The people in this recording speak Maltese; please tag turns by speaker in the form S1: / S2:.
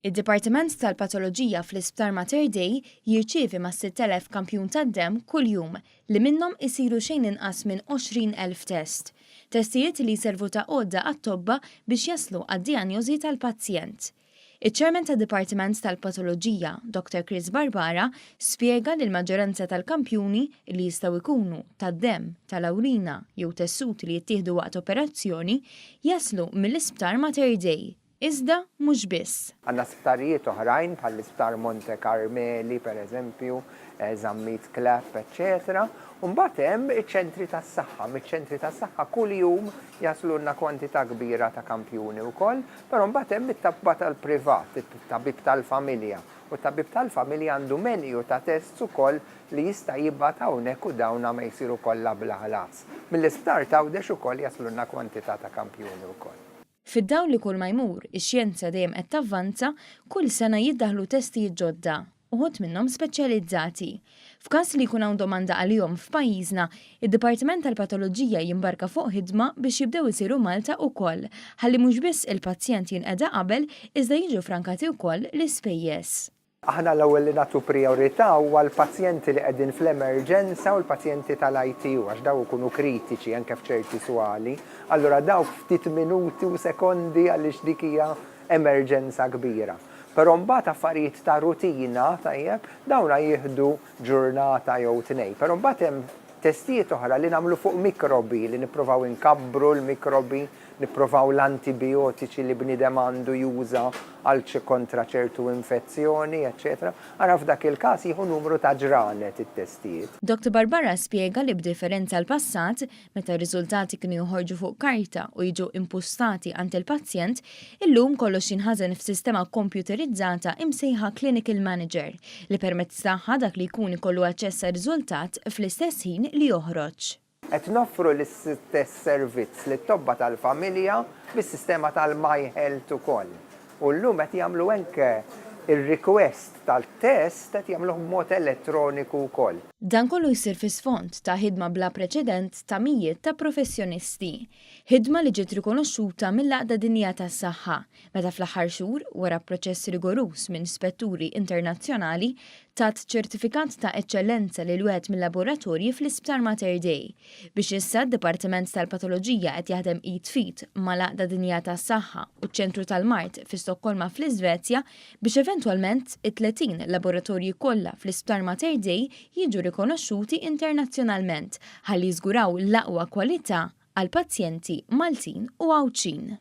S1: Id-Dipartiment tal-Patoloġija fl-Isptar Mater Dei jirċievi mas-6,000 kampjun tad-demm kuljum li minnhom isiru xejn inqas minn 20,000 test. Testijiet li jservu ta' għodda għat-tobba biex jaslu għad-dijanjosi tal-pazjent. Iċ-Chairman tad-Dipartiment tal-Patoloġija, Dr Chris Barbara, spjega li l-maġġoranza tal-kampjuni, li jistgħu jkunu tad-demm, tal-awrina jew tessuti li jittieħdu waqt operazzjoni, jaslu mill-Isptar Mater Dei. Iżda mhux biss.
S2: Għandna sptarijiet oħrajn bħall-Isptar Monte Carmeli, per eżempju, Zammit Clapp, eċċetera. U mbagħad hemm iċ-ċentri tas-saħħa. Miċ-ċentri tas-saħħa kuljum jaslulna kwantità kbira ta' kampjuni wkoll, però mbagħad hemm it-tabba tal-privat, it-tabib tal-familja. U t-tabib tal-familja għandu menu ta' tests ukoll li jista' jibgħat hawnhekk u dawn ma jsiru kollha bla ħlas. Mill-Isptar t'Għawdex ukoll jaslulna kwantità ta' kampjuni wkoll.
S1: Fid-dawl li kulma jmur, ix-xjenza dejjem qed tavvanza, kull sena jiddaħħlu testijiet ġodda, uħud minnhom speċjalizzati. F'każ li jkun hawn domanda għalihom f'pajjiżna, id-Dipartiment tal-Patoloġija jimbarka fuq ħidma biex jibdew isiru Malta ukoll, ħalli mhux biss il-pazjent jinqeda qabel iżda jiġu frankati wkoll l-ispejjeż.
S2: Aħna l-ewwel li nagħtu prijorità huwa l-pazjenti li qegħdin fl-emerġenza u l-pazjenti tal-ITU għax dawk ikunu kritiċi anke f'ċerti swali. Allura dawk ftit minuti u sekondi għaliex dik hija emerġenza kbira. Però mbagħad affarijiet ta' rutina, tajjeb, dawna jieħdu ġurnata jew tnejn. Però mbagħad hemm testijiet oħra li nagħmlu fuq mikrobi li nippruvaw inkabbru l-mikrobi Nipprovaw l-antibijotiċi li bniedem għandu juża għal kontra ċertu infezzjoni, eċċetera. Ara f'dak il-każ jieħu numru ta' ġranet it-testijiet.
S1: Dr Barbara spjega li b'differenza għall-passat, meta r-riżultati kienu joħorġu fuq karta u jiġu impustati għand il-pazjent, illum kollox jinħażen f'sistema kompjuterizzata imsejħa Clinical Manager, li permezz tagħha dak li jkun ikollu aċċess għar-riżultat fl-istess ħin li joħroġ.
S2: Qed noffru l-istess servizz lit-tobba tal-familja bis-sistema tal-MyHealth ukoll. U llum qed jagħmlu anke r-request tat-test qed jagħmluh b'mod elettroniku wkoll.
S1: Dan kollu jsir fi sfond ta' ħidma bla preċedent ta' mijiet ta' professjonisti. Ħidma li ġiet rikonoxxuta mill-Għaqda Dinjija tas-Saħħa, meta fl-aħħar xhur, wara proċess rigoruż minn spetturi internazzjonali, tat ċertifikat ta' eċċellenza lil wieħed mil-laboratorji fl-Isptar Mater Dei. Biex issa d-Dipartiment tal-Patoloġija qed jaħdem id f'id mal-Għaqda Dinjija tas-Saħħa u ċ-Ċentru tal-Mard fi Stokkolma fl-Iżvezja biex eventwalment it-30 laboratorji kollha fl-Isptar Mater Dei jiġu rikonoxxuti internazzjonalment ħalli jiżguraw l-aqwa kwalità għall-pazjenti Maltin u Għawdxin.